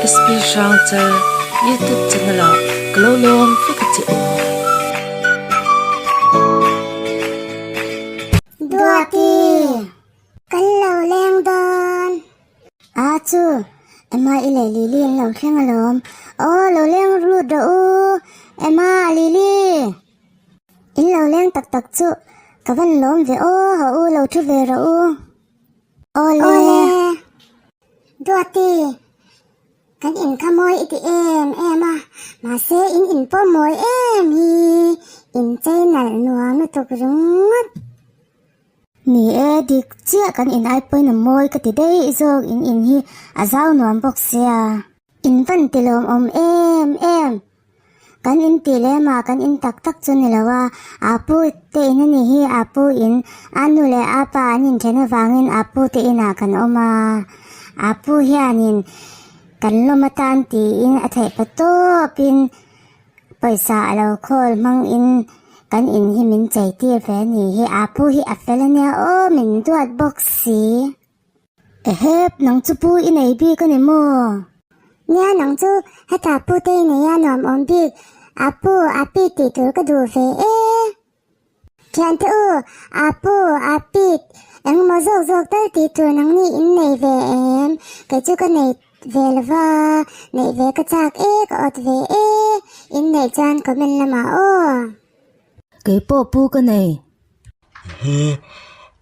SP Hrangchal YouTube channel ah ka lo lawm vek a che u. Duati, kan lo leng dawn. A chu, Emma i leh Lily an lo thleng alawm. Aw, lo leng lut rawh u, Emma, Lily. In lo leng tak tak chu ka van lawm ve aw, haw u lo thu ve rawh u. Awle. Duati, kan in kha mawi i ti em em a, mahse in in pawh mawi em hi, in chei nalh nuam lutuk ringawt. Ni e, dik chiah kan in ai pawhin a mawi ka ti daih zawk, in in hi a zau nuam bawk sia. In van ti lawmawm em em. Kan in tih lem ah kan in tak tak chu ni lo a, Apu te in a nih hi Apu in a nu leh a pa an inthen avangin Apu te inah kan awm a, Apu hianin kan lawm atan tiin a theih pa tawpin pawisa a lo khawl hmangin kan in hi min chei tir ve a nih hi, Apu hi a fel a nia aw min duat bawk si. Ehep, nang chu pu i nei bik a ni maw? Nia, nang chu hetah pu te i nei a nuam awm bik, a pu, a pi tih tur ka duh ve e. Thiante u, a pu, a pi, engemaw zawk zawk tal tih tur nangni in nei ve em? Kei chu ka nei ve lo va, neih ve ka chak e, ka awt ve e, in neih chuan comment lamah aw. Kei pawh pu ka nei. Ehe,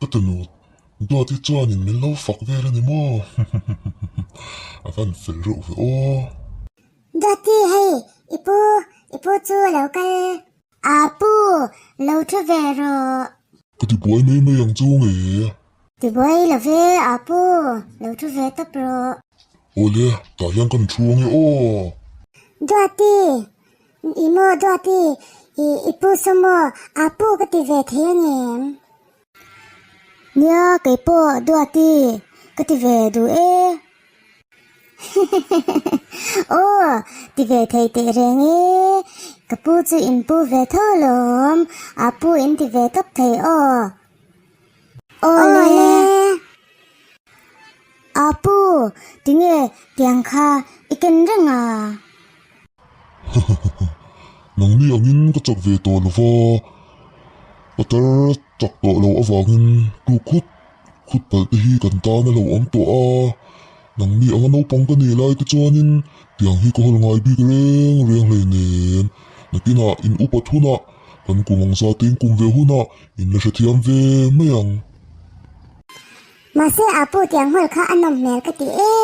ka tunu Duati chuanin min lo fak vel a ni maw? A van fel reuh ve aw. Duati hei, i pu, i pu chu a lo kal. A pu, lo thu ve rawh. Ka ti buai mai mai ang chu nge? Ti buai lo ve, a pu, lo thu ve tawp rawh. Awle, tah hian kan thu ange aw. Duati, I maw Duati, i i pu saw maw a pu ka ti ve thei a ngem? Nia kei pawh Duati ka ti ve duh e. Aw ti ve thei teh reng e, ka pu chu in pu ve tho alawm, a pu in ti ve tawp thei aw. Awle. A pu, tinge tiang kha i ken reng a? Nangni angin ka chak ve tawh lo va, ka tar chak tawh loh avangin tu khut khut palh te hi kan tan a lo awm tawh a, nangni anga naupang ka nih lai te chuanin tiang hi ka hawl ngai bik reng reng hleinem. Nakinah in upat hunah kan kum ang zat in kum ve hunah in la hrethiam ve mai ang. Mahse a pu tiang hmul kha a nawm hmel ka ti e.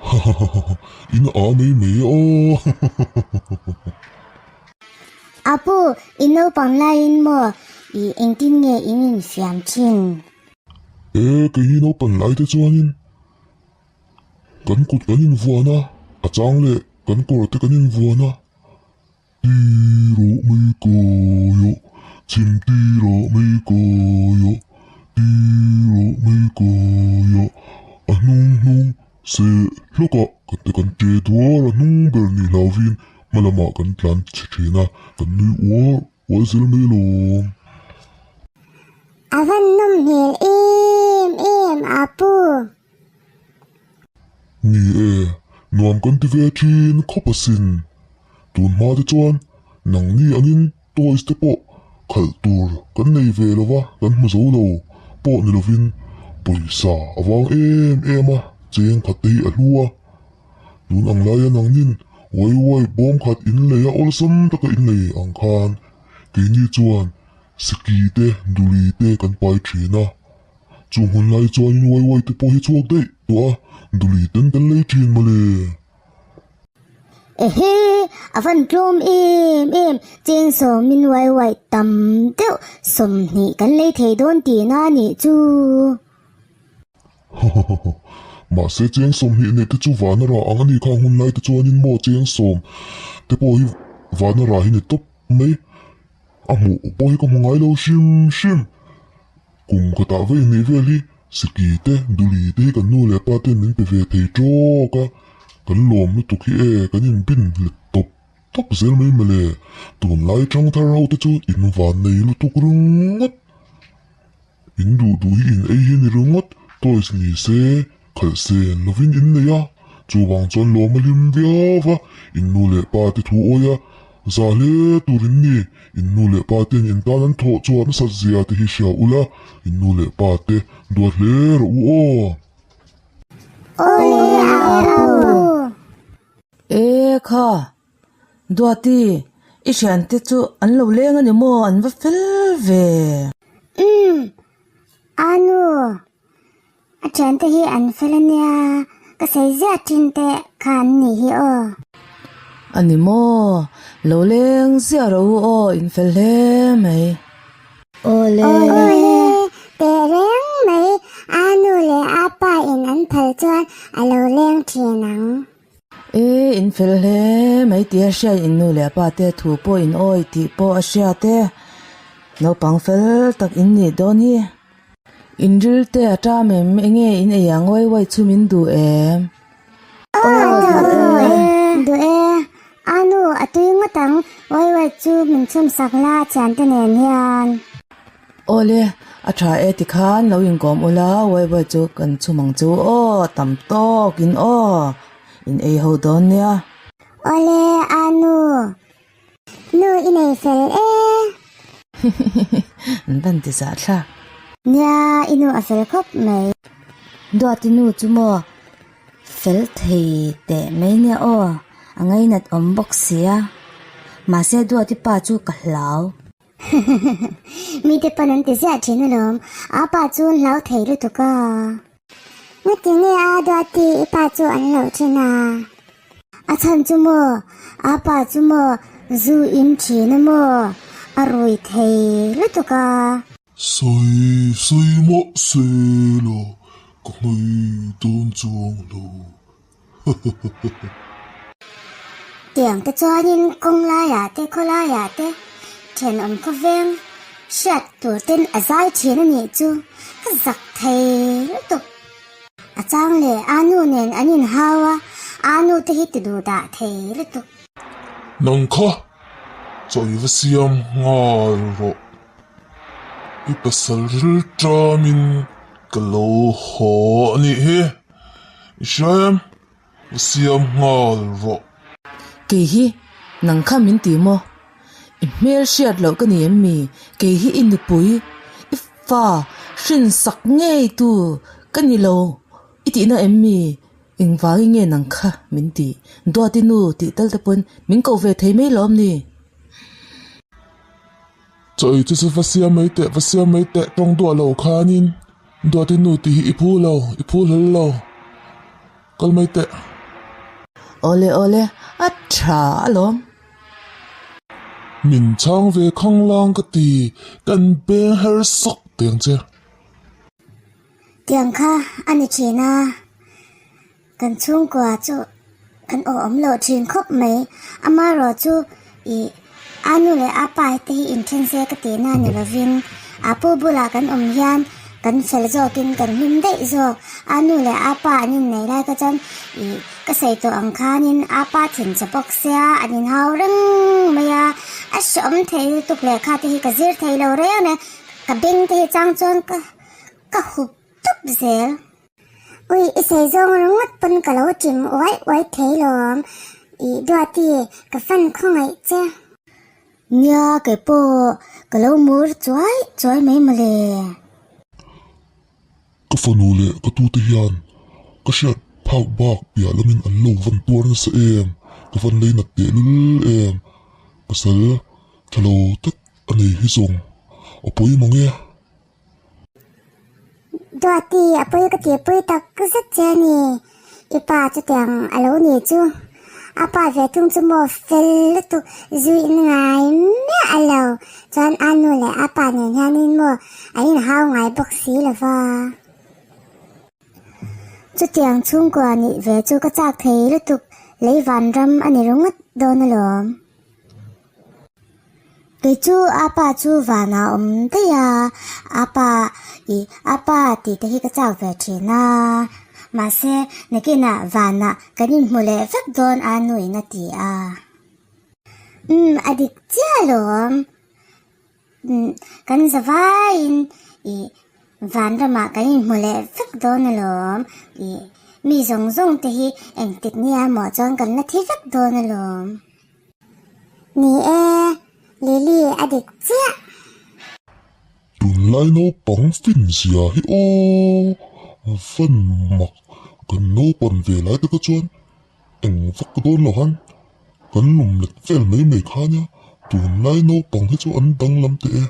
Hahahaha in a mai mai e aw. A pu i naupang laiin maw i engtin nge in infiam thin? E keini naupan lai te chuanin kan kut kan invuan a, a chang leh kan kawr te kan invuan a. Ti rawh mai kawi aw, chhim ti rawh mai kawi aw, ti rawh mai kawi aw. A hnung hnung se hlawkah kan te kan che duar a hnung ber ni hlauvin hma lamah kan tlan chhe thin a, kan nui uar uar zel mai alawm. A van nawm hmel em em a pu. Ni e, nuam kan ti ve thin khawp asin. Tun hma te chuan nangni angin toys te pawh khalh tur kan nei ve lo va, kan hmu zo lo pawh ni lovin pawisa a vang em em a, cheng khat te hi a hlu a. Tun ang laia nangnin uai uai bawm khat in lei a awlsam taka in lei ang khan keini chuan siki te duli te kan pai thin a. Chu hmun lai chuanin uai uai te pawh hi chhuak daih tawh a, duli ten kan lei thin mawle. Ehe, a van tlawm em em, cheng sawmin uai uai tam deuh 20 kan lei thei dawn tihna a nih chu. Hahaha, mahse cheng 20 neih te chu vana rah ang a ni kha hun lai te chuanin maw cheng sawm te pawh hi vana rah hi ni tawp mai. A hmuh pawh hi ka hmu ngai lo hrim hrim. Kum khatah vei nih vel hi Siki te, Duli te hi kan nu leh pa ten min pe ve thei tawk a, kan lawm lutuk hi e, kan inbin let tawp tawp zel mai mawle. Tunlai thangthar ho te chu in van nei lutuk ringawt. In duh duh hi in ei hi ni ringawt, toys ni se, khalh sen lovin in nei a. Chuvang chuan lawm a hlim viau va, in nu leh pa te thu awia za hle tur in ni. In nu leh pa ten in tan an thawh chhuah nasat zia te hi hria ula, in nu leh pa te duat hle rawh u aw. Awle Apu. E kha, Duati, i thiante chu an lo leng a ni maw? An va fel ve. Umm, Anu, A thiante hi an fel a nia, ka sawi ziah thin te kha an nih hi aw. A ni maw? Lo leng ziah rawh u aw, in fel hle mai. Awle. Awle, teh reng mai, a nu leh a pa in an phal chuan a lo leng thin ang. E, in fel hle mai tih a hriat, in nu leh a pa te thu pawh in awi tih pawh a hriat e. Naupang fel tak in nih dawn hi. In ril te a ṭam em? Enge in ei ang uai uai chu min duh em? Aw duh e, duh e. A nu a tui ngawt ang, uai uai chu min chhum sak la thiante nen hian. Awle, a ṭha e tikhan lo inkawm ula uai uai chu kan chhum ang chu aw, tam tawkin aw, in ei ho dawn nia. Awle, a nu. Nu i nei fel e. An van ti zah thlak. Nia, i nu a fel khawp mai. Duati nu chu maw fel thei teh mai nia aw, a ngainat awm bawk sia. Mahse Duati pa chu ka hlau. Mite pawn an ti ziah thin alawm, a pa chu an hlau thei lutuk a. Ngati nge a Duati i pa chu an loh thin a? A chhan chu maw, a pa chu maw zu in thin a maw, a rui thei lutuk a. Sawi sawi mah se la ka hnaih dawn chuang lo. Tiang te chuanin kawng laiah te khawlaiah te thenawm khawveng hriat tur ten a zai thin a nih chu ka zak thei lutuk. A chang leh a nu nen an inhau a, a nu te hi ti duh dah thei lutuk. Nang kha chawi va siam nghal rawh. I pasal ril tamin ka lo haw a nih hi. I hria em? I siam nghal rawh. Kei hi nang kha min ti maw? I hmel hriat loh ka ni em mi? Kei hi i nupui, i fa hrin sak ngei tu ka ni lo i tihna em mi? Engvangin nge nang kha min ti? Duati nu tih tal te pawn min koh ve thei mai lawm ni? Chaw ei chu chu va siam mai teh, va siam mai teh, tawng duah lo khanin Duati nu tih hi i phu lo, i phu hlawl lo, kal mai teh. Awle awle, a tha alawm. Min chhang ve khanglang ka ti, kan beng her sawk teng che. Tiang kha a ni thin a, kan chhungkua chu kan aw awm loh thin khawp mai. Amaherawh chu ih a nu leh a pa te hi inthen se ka tihna ni lovin a pu bulah kan awm hian kan fel zawkin kan hlim daih zawk. A nu leh a pa an inneih lai kha chuan ih ka sawi tawh ang khanin a pa thin che bawk sia an inhau reng mai a, a hrehawm thei lutuk lehkha te hi ka zir thei lo reng reng. Ka beng te hi chang chuan ka ka hup tup zel. Ui i sawi zawng ringawt pawn ka lo chim uai uai thei lawm. I Duati ka fan khawngaih che. Nia kei pawh ka lo mur chuai chuai mai mawle. Ka fanu leh ka tute hian ka hriat phak bak piah lamin an lo van tuar nasa em, ka van lei nat tehlul em, pasal tha lo tak A nei hi zawng a pawi mang e. Duati a pawi ka tih pui tak zet che a ni. I pa chutiang a lo ni chu. A pa ve thung chu maw fel lutuk zui in ngai miah a lo. Chuan a nu leh a pa nen hianin maw an inhau ngai bawk si lo va. Chutiang chhungkua nih ve chu ka chak thei lutuk lei vanram a ni ringawt dawn alawm. Kei chu a pa chu vanah awm daih a, a pa ih a pa tih te hi ka chak ve thin a, mahse nakinah vanah kan inhmu leh vek dawn a nuin a ti a. Umm a dik chiah alawm, umm kan za vaiin ih vanramah kan inhmu leh vek dawn alawm ih. Mi zawng zawng te hi engtik nia maw chuan kan la thi vek dawn alawm. Ni e, Lily a dik chiah. Tunlai naupang fin zia hi aw, van mak kan naupan ve lai te kha chuan eng vak dawn lo han kan lum let vel mai mai kha nia, tunlai naupang hi chu an danglam teh e.